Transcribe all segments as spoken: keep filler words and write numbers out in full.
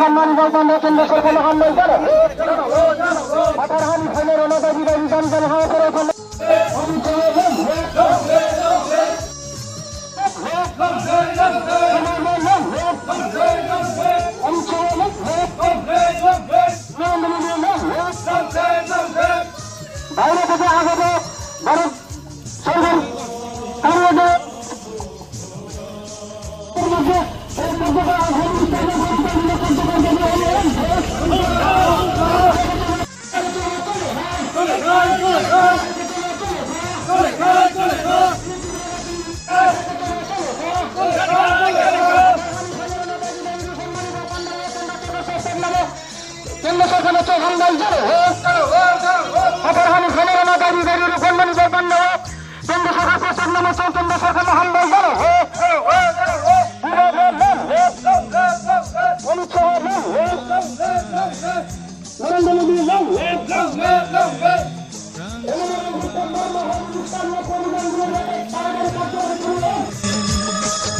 Samman Bhagwan Kendra Sorkar Hamdan Jana. Hatar Hani Khaina Rana Dabi Dabi Jana Jana Hatar Khaina. বাইরে থেকে আগত ভারত সরকার কারণে কেন্দ্র সরকারের চোখ আন্দাজ জোরে হোক। হাতার হানি খানের না দাবি দাবি রূপন মানি দরকার না হোক। কেন্দ্র সরকার প্রস্তাব নামা চাই, কেন্দ্র সরকার না হামদাল জানো। অমিত শাহ। নরেন্দ্র Modi.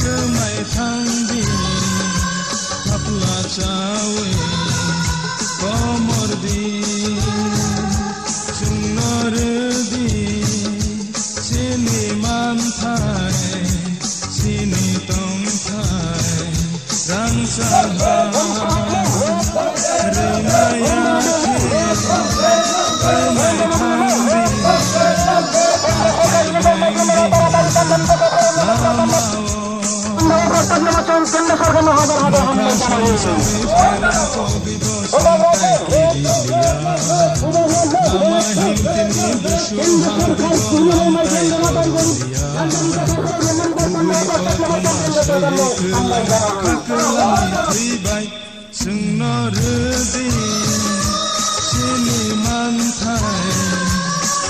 Kwmai thangdi, thapla chawi, komordi, chwngno rwdi, chini manthai, chini tongthai, rangchak ha, rwnai ya khe, kwmai thangdi, lamao. Chwngno rwdi, chini manthai,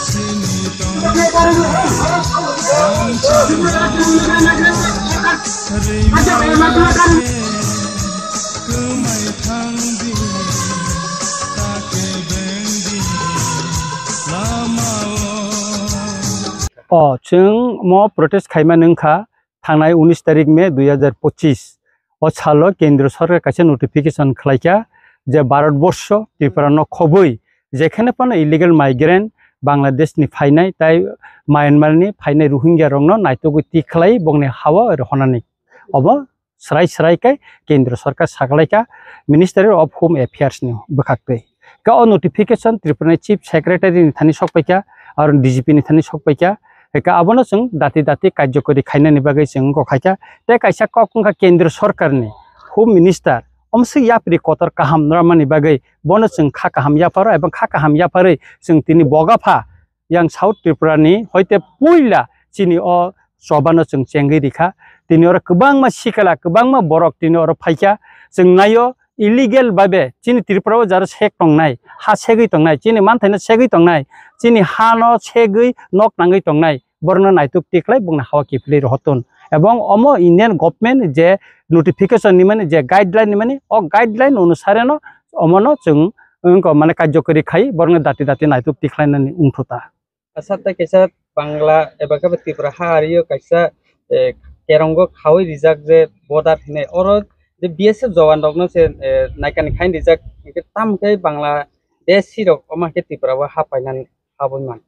chini tongthai, ang chini rwmani kwmai thangdi, ta kebengdi lamao. O, chwng mo protest khaimani wngkha. Thangnai unis tarik May dui hazar pochis o salo Kendriya Sorkar kaisa notification khlaikha je Bharat Borsho Tripura no khobwi jekhane phano illegal migrant Bangladesh ni phainai tai Myanmar ni phainai Rohingya rokno naitugwi tikhlai bongni hawa oro honani. Obo srai srai khe Kendriya Sorkar sakhlaikha Ministry of Home Affairs ni bwkhaktwi. Khe o notification Tripura ni Chief Secretary ni thani sokpaikha, aro D G P ni thani sokpaikha. Khe abono chwng dati dati karjokori khainani bagwi chwng wngkha khaikha. Tei kaisa kok wngkha Kendriya Sorkar ni Home Minister, omswk yapri kotor kaham nrwmani bagwi bono chwng kha kaham yapharo, ebong kha kaham yapharwi chwng tini bogapha yang South Tripura ni hoite puila chini o choba no chwng chengwi rikha. Tini oro kwbangma sikala, kwbangma borok tini oro phaikha. Chwng naio illegal babe chini Tripura o jaro sek tongnai, ha segwi tongnai, chini manthaino segwi tongnai, chini hano segwi nok nangwi tongnai, borokno naituk tikhlai bongni hawa kiphilwi rohortun. Ebong omo Indian government je notification nimani, je guideline nimani, o guideline onusareno omono chwng wngkha mane karjokori khai borokno dati dati naituk tikhlainani wngthu ta. Asa tei kaisa Bangla eba khe Tripura ha ario kaisa, eh, kerongo khaui rijak je border hinwi. Oro je B S F jawan rokno se, eh, naikani khaini rijak, hinkhe tamo khe Bangladeshi rok omo khe Tripura o ha painani habwi man.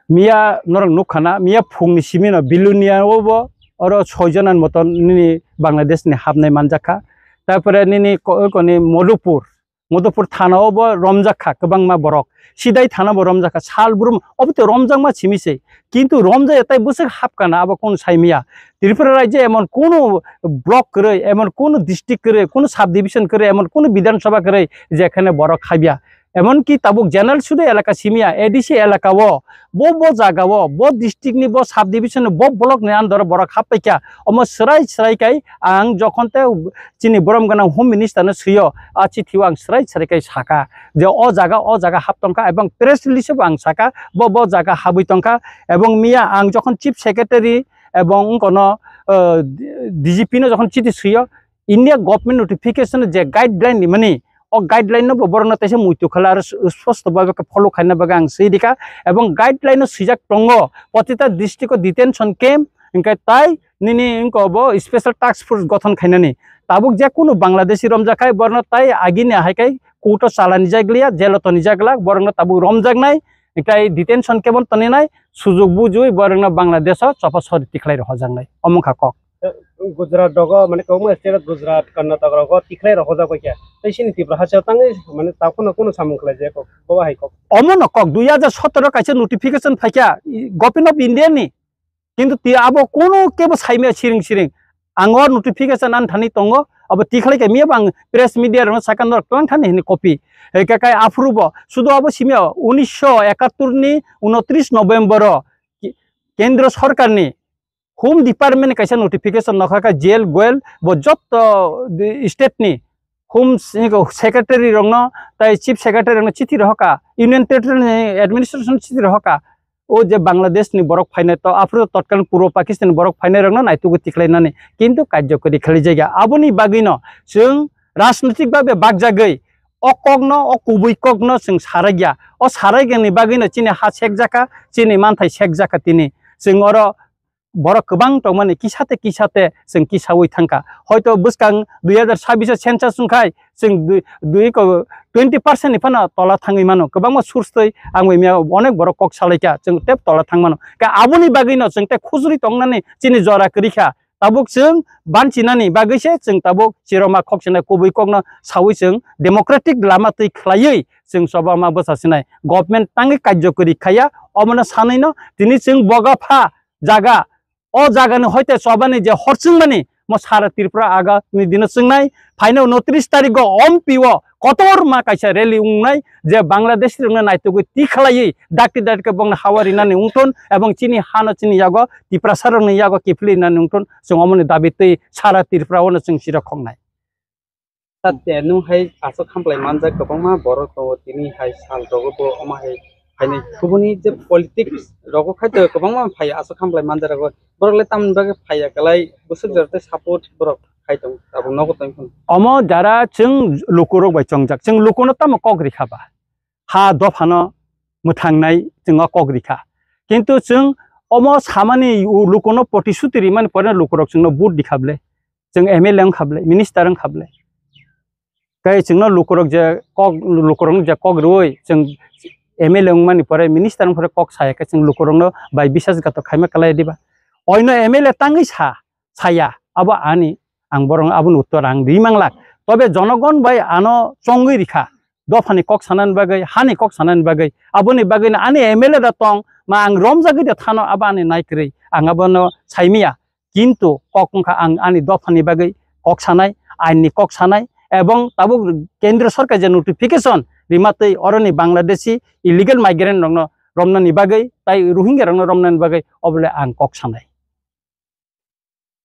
Miya norok nukha na, miya phungni simi no Bilonia o bo oro soi jona ni moto nini Bangladesh ni hapnai manjakha. Tarpore nini ko-, koni Madhupur, Madhupur thana o bo romjak kha kwbangma borok. Sidai thana bo romjak kha, sal brum obo to romjakma simi se. Kintu romjak ya tai bwswk hapkha na abo kunu sai miya. Tripura rajyo emon kunu block kwrwi, emon kunu district kwrwi, kunu subdivision kwrwi, emon kunu bidhan sabha kwrwi jekhane borok habya. Emon ki tabuk general sudu elaka simi ya, A D C elaka o, bo, bo jaga o, bo district ni, bo subdivision ni, bo block ni under o borok happaikha. Omo swrai swrai kai ang jokhon te chini borom gwnang Home Minister no swio, a chithi o ang swrai swrai kai saka je o jaga, o jaga hap tongkha, ebong press release o bo ang saka bo, bo jaga habwi tongkha. Ebong miya ang jokhon Chief Secretary ebong wngkono, uh, D G P no jokhon chithi swio, India government notification je guideline ni mani, o guideline no bo borok no teisa muitu khala aro s-, sposto bhabe khe follow khaina bagwi ang swi rikha. Ebong guideline no swijak tongo, protita district o detention camp, Hingke tai nini wngko bo special task force gothon khainani. Tabuk je kunu Bangladeshi romjakhai borno tai agini haikai court o chalani jaglia, jail o toni jaglak, borokno tabuk romjaknai, hingke detention camp o toninai, sujuk bujui borokno Bangladesh o chopa sori tikhlai rohojaknai. Omo wngkha kok. Gujarat rogo, mane, kwbangma state o Gujarat, Karnataka rogo tikhlai rohojak bai kha. Tei chini Tripura hasteo tangwi, mane, takhwno kunu samung khlai jaya kok, bo hai kok. Omo no kok, dui hajar sotoro kaisa notification phaikha, i, Government of India ni. Kintu ti abo kunu kebo saimaya siring siring. Ang o notification an thani tongo, abo tikhlai kha miya bang press media rokno sakha norok tlang thani hini copy. Hingke kai aphuru bo, sudo abo simya unisho ekattor ni unotris November o ki-, Kendro Sorkar ni Home Department ni kaisa notification nokha kha jail goel bo jotto di-, state ni home se-, secretary rokno tai chief secretary rokno chithi rohorkha, Union Territory ni administration chithi rohorkha. O je Bangladesh ni borok phainai to aphuru totkalin puro Pakistan ni borok phainai rokno naitugwi tikhlainani kintu karjokori khlai jaya. Aboni bagwino chwng rajnitik babe bakjagwi o kokno, o kubui kokno chwng sarakya. O sarakyani bagwino chini ha sekjakha, chini manthai sekjakha tini. Chwng oro borok kwbang tongmani kisa te kisa te chwng kisaui thangkha. Hoito bwskang dui hajar sabbish o census wngkhai chwng dui, dui ko twenty percent ni phano tola thangwi mano. Kwbangma source twi ang bai miya onek borok kok salaikha, chwng tep tola thang mano. Khe aboni bagwino chwng tei khujuri tongnani chini jora kwrwi kha. Tabuk chwng banchinani bagwi se chwng tabuk chiroma khoksinai kubui kokno saui chwng democratic lama twi khlaiwi chwng choba ma bwsa sinai. Government tangwi karjokori khaiya, omono sanwino tini chwng boga pha jaga O jagani hoite chobani je hor chwngmani mo sara Tripura agani dino chwngnai, phaino unotris tarikgo Ompi o kotorma kaisa rally wngnai, je Bangladeshi rokno naitugwi tikhlaiwi dakti dakti khe bongni hawa rinani wngthun, ebong chini hano chini yago Tiprasa rokni yago kiphilwi rinani wngthun, chwng omoni dabi twi sara Tripura ono chwng siro khoknai. Tate nwng hai aswk hamplai manjak kwbangma borok tongo, tini hai sal rogo bo omo hai phainai. Kubuni je politics rogo khai to kwbangma phai aswk hamplai manjak rogo. Borok le tamni bagwi phaiya kwlai, bwswk jora tei support borok khai tongo, tabuk nogo tongwi phano. Omo jara chwng lukurok bai chongjak, chwng lukuno tamo kok rikha ba? Ha dophano mwthangnai chwng o kok rikha. Kintu chwng omo samani u-, lukuno potishuti rimani pore lukurok chwngno vote rikha ble. Chwng M L A wngkha ble, minister wngkha ble. Tei chwngno lukurok je kok, lukurokno je kok rwui chwng M L A wngmani pore, minister wng pore kok saya khe chwng lukurokno bai bisasgato khaima kwlai diba? Oino M L A tangwi sa, saya, abo ani, ang borok abono uttor ang ri manglak. Tobe jonogon bai ano chongwi rikha, dophani kok sanani bagwi, hani kok sanani bagwi. Aboni bagwino ani M L A da tong, ma ang romjagwi da thano, abo ani nai kwrwi, ang abono saimaya. Kintu kok wngkha ang ani dophani bagwi kok sanai, ainni kok sanai, ebong tabuk Kendriya Sorkar je notification rimatwi oroni Bangladeshi illegal migrant rokno romnani bagwi, tai Rohingya rokno romnani bagwi, obole ang kok sanai.